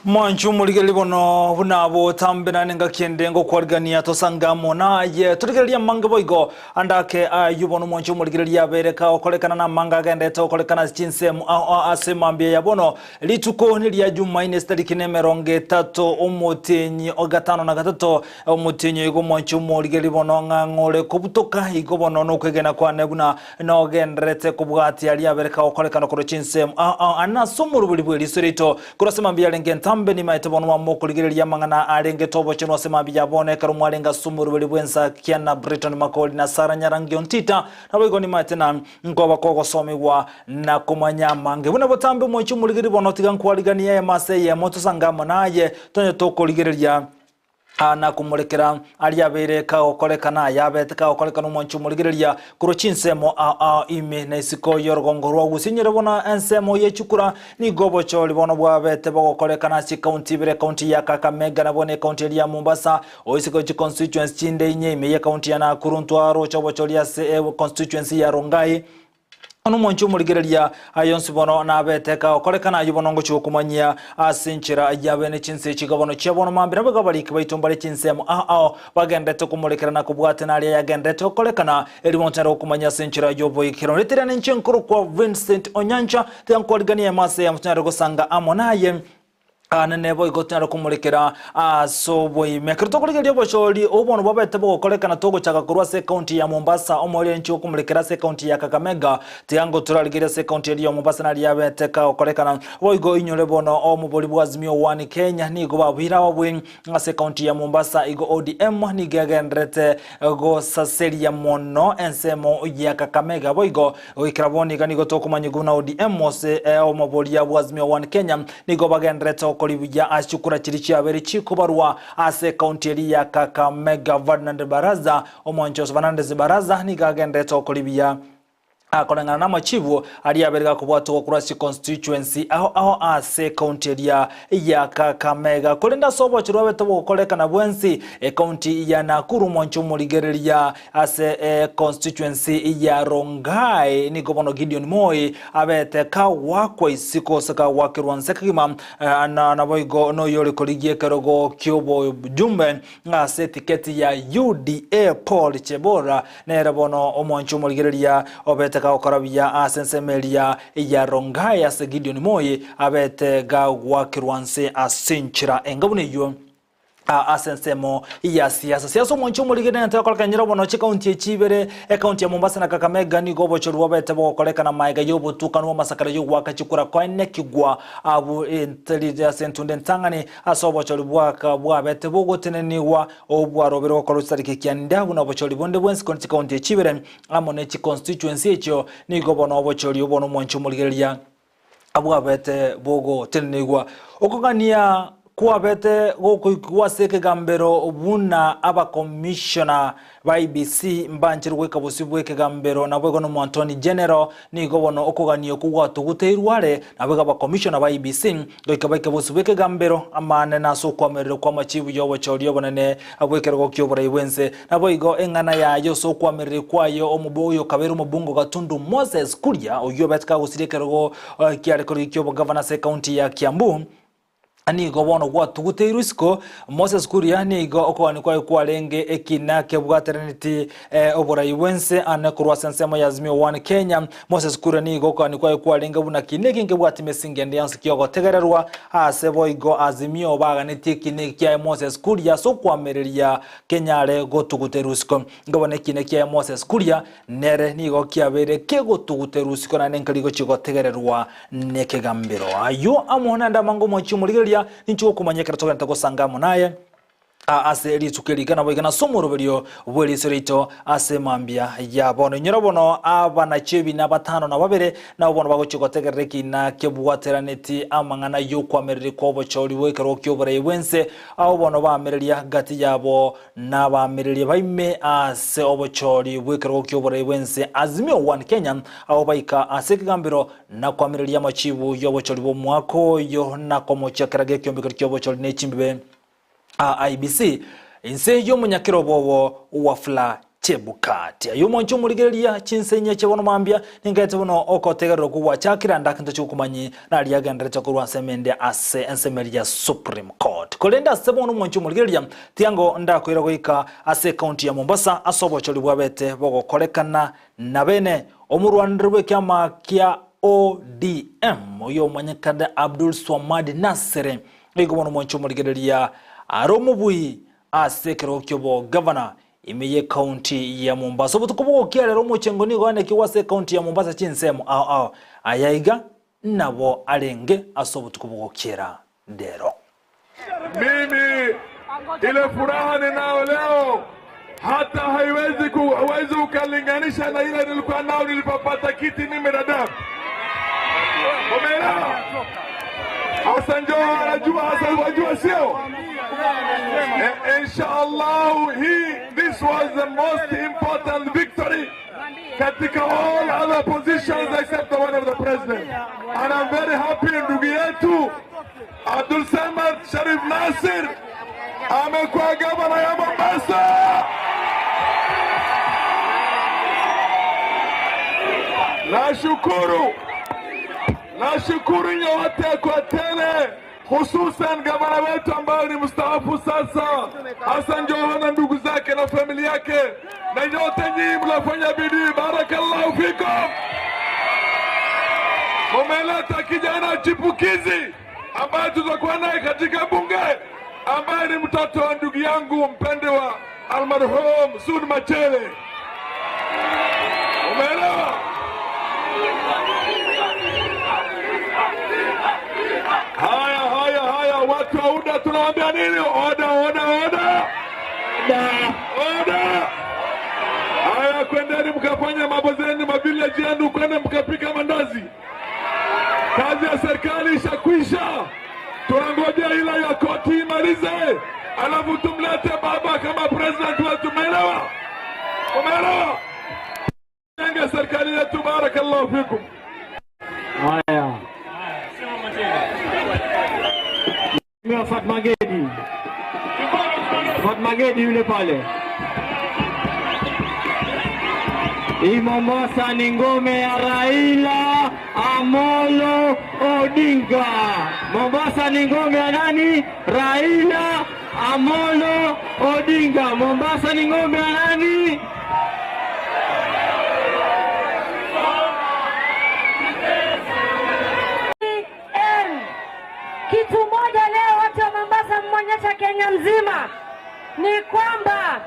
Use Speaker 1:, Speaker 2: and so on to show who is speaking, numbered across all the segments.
Speaker 1: Mwanche omorigereria bono buna botambe naende engaki ende ngokwarigania tosange amo naye torigererie amange boigo ande ake ayio bono mwanche omorigereria abere kagokorekana na amange agendete gokorekana ase chinsemo ao ao ase mambia ya bono rituko neria jumaine esitariki na emerongo etato omotienyi o gatano na gatato omotienyi oigo mwanche omorigereria bono ng'a ng'ore kobutoka igo bono nokwegena kwane buna Nogendererete kobwatia aria abere kagokorekana korwa chinsemo ao ao ane ase omorubori bw'eriso riaito. Korwa ase mambia yarenge entambe nimaete bono mwamokorigereria amang'ana arengete obochenu ase mambia ya bono ekero mwarenge ase omorubori bw'ensakia na Briton Makori na Sarah Nyarangi Ontita naboigo nimaete na nkoba kogosomigwa na komanya amange buna botambe omochie omorigereria bono tiga nkwariganie eyemo ase eyemo tosange amo naye tonye tokorigereria Aa nakomorekera aria abeire kagokorekana, ayabete kagokorekana omwancho omorigereria korwa chinsemo ao ao ime na isiko y'orogongo rwa Gusii nyore bono ensemo y'echukura nigo obochori bono bwabete bogokorekana ase chikaunti ibere ekaunti ya Kakamega nabo na ekaunti eria ya Mombasa o isiko chiconstituency chinde inye ime y'ekaunti ya Nakuru ntwaroche obochori ase econstituency ya Rongai Bono omonche omorigereria aye onsi bono nabete kagokorekana ayio bono ngochia gokomanyia ase enchera y'abene chinse echi iga bono chia bono mambia nabo iga abariki baito mbare chinsemo ao ao bagenderete komorekera na kobwatana aria yagenderete gokorekana erio bono tonyare gokomanyia ase enchera y'oboikeranu. Ritirana inche nkorokwa Vincent Onyancha tiga nkwariganie emo ase eyemo tonyare gosanga amo naye. Aane boigo tonyare komorekera ase oboime. Ekero tokorigereria obochori obo bono bwabete bogokorekana togochaka korwa ase ekaunti ya Mombasa, omoerio inche okomorekera ase ekaunti ya Kakamega, tiga ngo torarigererie ase ekaunti eria ya Mombasa naria yabete kagokorekana. Boigo inyore bono omobori bwa Azimio One Kenya nigo babuire ababui ase ekaunti ya Mombasa igo ODM nigo egendererete gosaseria mono ensemo ya Kakamega. Boigo Goikera bono iga nigo tokomanyigwa buna ODM ase omoboria bwa Azimio One Kenya nigo bagendererete gokora buya ase chikura chiria chiabeire chikobarwa ase ekaunti eria ya Kakamega. Ferdinand Baraza omwanchi Fernandes Baraza nigo agendererete gokora buya akoreng'ana namachibu aria abeire gakobwatwa korwa ase chiconstituency ao ao ase ekaunti eria ya Kakamega. Korende ase obochori bwabete bogokorekana bwensi ekaunti ya Nakuru omwanchi omorigereria Ase econstituency ya Rongai nigo bono Gideon Moi abete kagwakwa isiko gose kagwakerwa nse kegima na naboigo noyore korigia ekerogo ki'obojumbe ase etiketi ya UDA Paul Chebora nere bono omwanchi omorigereria obete kagokora buya ase ensemo eria ya Rongai ase Gideon Moi abete gagwakerwa nse ase enchera enga buna eyio. Ase ensemo ya siasa. Siasa omwanchi omorigene nento yakorekana nyira bono chikaunti echi ibere, ekaunti ya Mombasa na Kakamega nigo obochori bwabete bogokorekana maega y'obotukanu bw'amasakara y'ogoaka chikura koenekigwa abwo ase entunda entang'ani ase obochori bwaka bwabete bogotenenigwa obwarobire gokorwa chitariki kianda buna obochori bonde bwensi korende chikaunti echi ibere amo ne chiconstituency echio nigo bono obochori obo nomwanchi omorigereria bwabete bogotenenigwa. Okogania kwabete gokoikigwa ase ekegambero buna abakomishona ba IEBC mbancherwe goika bosio bw'ekegambero naboigo n'Omoattorney General nigo bono okogania okwo gwatuguteirwe are naboigo abakomishona ba IEBC goika baike bosio bw'ekegambero amaanene ase okwamererwa kw'amachibu y'obochori obonene bw'ekerogo ki'oborai bw'ense naboigo eng'ana yaye ase okwamererwa kwaye omobo oyokabeire omobunge o Gatundu Moses Kuria oyio obete kagosiria ekerogo kiare korigia ki'obogavana ase ekaunti ya Kiambu nigo bono gwatuguteirwe isiko. Moses Kuria nigo okogania kwaye kwarenge ekina kebwateraneti oborai bw'ense ane korwa ase ensemo ya Azimio One Kenya. Moses Kuria nigo okogania kwaye kwarenge buna kina eke nkebwati mesingi ende yonsi kiogotegererwa ase boigo Azimio baganetie ekina eke kiaye Moses Kuria ase okwamereria kenyare gotuguterwa isiko. Nkabona ekina kiaye Moses Kuria nere nigo kiabeire kegotuguterwa isiko naende nkeri gochia gotegererwa nekegambero. Ayio amo naende amange omochie omorigereria, ninche gokomanya ekero togenderete gosanga amo naye ase rituko eri iga naboigo nase omoroberio bw'eriso riaito ase mambia ya bono. Inyora bono abanachi ebina batano na babere nabo bono bagochia gotegerera ekina kebwateraneti amang'ana y'okwamereria kw'obochori bw'ekerogo ki'oborai bw'ense, abwo bono baamereria gati yabo Nabaamererie baime ase obochori bw'ekerogo ki'oborai bw'ense Azimio One Kenya, abwo baika ase ekegambero na koamereria amachibu y'obochori bw'omwaka oyo na komochia kera gekiombekero ki'obochori ne chimbibe IEBC inse y'omonyakerobo obo Wafula. Chebukati. Aye omwanche omorigereria chinsa inye chia bono mambia, ningaete bono ogotegerera okwo gwachakire ande ake ntoche gokomanyi naria agenderete korwa ase emende ase ensemo eria ya Supreme Court. Korende ase bono omwanche omorigereria, tiango ndakoira goika ase ecounty ya Mombasa ase obochori bwabete bogokorekana nabene omorwaneri bw'ekiama kia ODM oyio omanyekane Abdul Swamad Nassir nigo bono omwanche omorigereria are omobui ase ekerogo ki'obogavana Ime y'Ekaunti ya Mombasa. Obotuko bw'ogokiarera omochengo nigo oanekigwe ase Ekaunti ya Mombasa chinsemo ao ao. Aya iga nabo arenge ase obotuko bw'ogokiera rero.
Speaker 2: Mimi ile furaha ninao leo hata haiwezi huwezi ukalinganisha na ile nilikuwa nao nilipopata kiti mimi Dadaab. Umeelewa? Hassan Joho anajua, Hassan wajua sio? Inshallah he this was the most important victory katika all other positions except the one of the president. And I'm very happy ndugu yetu Abdul Samad Sharif Nasir amekuwa gavana ya Mombasa. Nashukuru, nashukuru nyote kwa tele, hususan gavana wetu ambaye ni mstaafu sasa Hassan Joho na ndugu zake na familia yake, na nyote nyinyi mnafanya bidii, barakallahu fikum. Mumeleta kijana chipukizi ambaye tutakuwa naye katika bunge, ambaye ni mtoto wa ndugu yangu mpendwa almarhum Sud Machele. Umeelewa? Haya, haya, haya, watu wa UDA tunawaambia nini? Oda, oda, oda, oda! Haya, kwendeni mkafanya mambo zenu mavileji yenu, kwenda mkapika mandazi. Kazi ya serikali ishakwisha, tunangojea ila ya koti imalize, alafu tumlete baba kama president wetu. Umeelewa? Umeelewa? Jenge serikali yetu. Barakallahu fikum.
Speaker 3: Haya, Mheshimiwa Fatma Gedi, Fatma Gedi yule pale. Hii Mombasa ni ngome ya Raila Amolo Odinga. Mombasa ni ngome ya nani? Raila Amolo Odinga. Mombasa ni ngome ya nani?
Speaker 4: M. Kitu moja leo watu wa Mombasa mmeonyesha Kenya mzima ni kwamba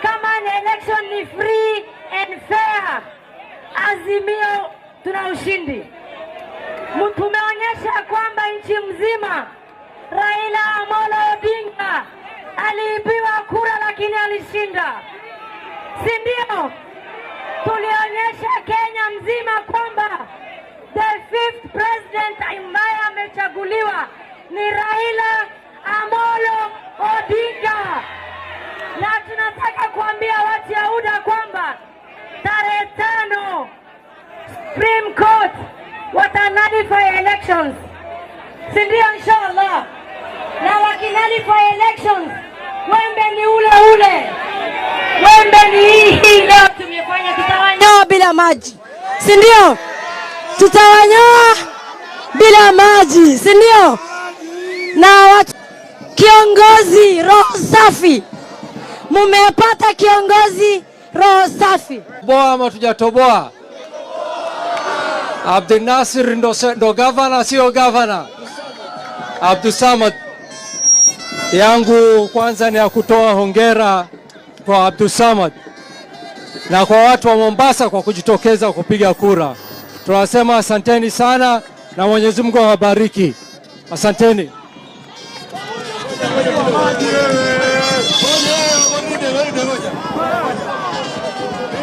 Speaker 4: kama ni election ni free and fair, Azimio tuna ushindi. Tumeonyesha kwamba nchi mzima Raila Amolo Odinga aliibiwa kura lakini alishinda, si ndio? Tulionyesha Kenya mzima kwamba the fifth president ambaye amechaguliwa ni Raila Amolo Odinga, na tunataka kuambia watu ya UDA kwamba tarehe 5 Supreme Court wata nullify elections, si ndio? Inshallah, na wakinullify elections, wembe ni ule ule, wembe ni hii hii. Leo tumefanya, tutawanyoa bila maji, si ndio? Tutawanyoa bila maji, si ndio? Na watu kiongozi roho safi, mumepata kiongozi roho safi.
Speaker 5: Toboa ama tujatoboa? Abdul Nasir ndo, ndo gavana, sio gavana? Abdulsamad yangu kwanza ni ya kutoa hongera kwa Abdulsamad na kwa watu wa Mombasa kwa kujitokeza kupiga kura. Tunasema asanteni sana na Mwenyezi Mungu awabariki. Asanteni.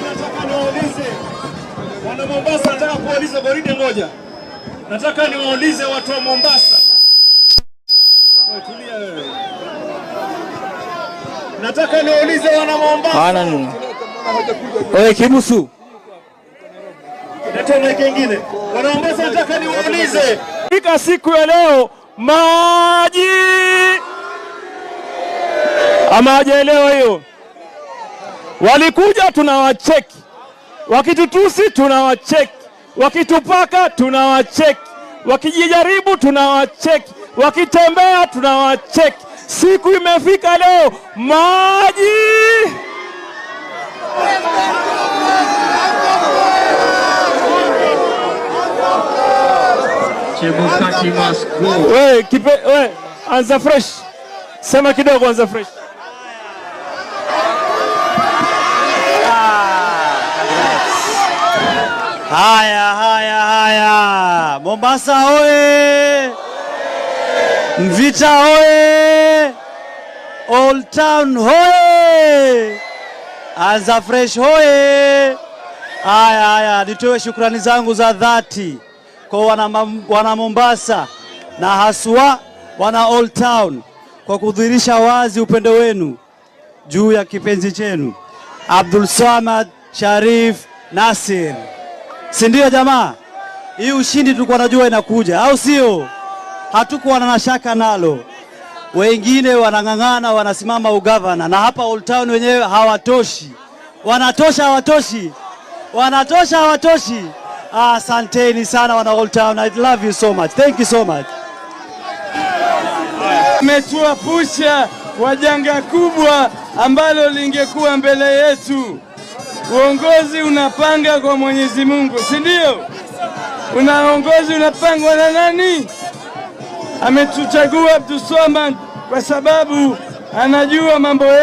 Speaker 6: Nataka niwaulize wana Mombasa, nataka kuwauliza gwaride moja. Nataka niwaulize watu wa Mombasa. Wewe tulia wewe. Nataka niwaulize wana Mombasa.
Speaker 5: Oye Kibusu.
Speaker 6: Leta mic ingine. Wana Mombasa, nataka niwaulize
Speaker 7: Fika siku ya leo maji ama hajaelewa hiyo? Walikuja tunawacheki, wakitutusi tunawacheki, wakitupaka tunawacheki, wakijijaribu tunawacheki, wakitembea tunawacheki. Siku imefika leo, maji
Speaker 3: Chebukati must go.
Speaker 7: We, kipe, we, anza fresh, sema kidogo, anza fresh.
Speaker 8: Haya, haya, haya! Mombasa oye! Mvita oye! Old Town hoye! Anza fresh hoye! Haya, haya, nitoe shukrani zangu za dhati kwa wana, wana Mombasa na haswa wana Old Town kwa kudhihirisha wazi upendo wenu juu ya kipenzi chenu Abdul Samad Sharif Nasir, si ndio jamaa? Hii ushindi tulikuwa najua inakuja, au sio? Hatukuwa na shaka nalo. Wengine wanang'ang'ana, wanasimama ugavana, na hapa Old Town wenyewe hawatoshi. Wanatosha, hawatoshi? Wanatosha, hawatoshi? Asanteni sana wana Old Town. I love you so much. Thank you so much.
Speaker 9: Ametuepusha kwa janga kubwa ambalo lingekuwa mbele yetu. Uongozi unapanga kwa Mwenyezi Mungu, si ndio? Unaongozi unapangwa na nani? Ametuchagua Abdulswamad kwa sababu anajua mambo yetu.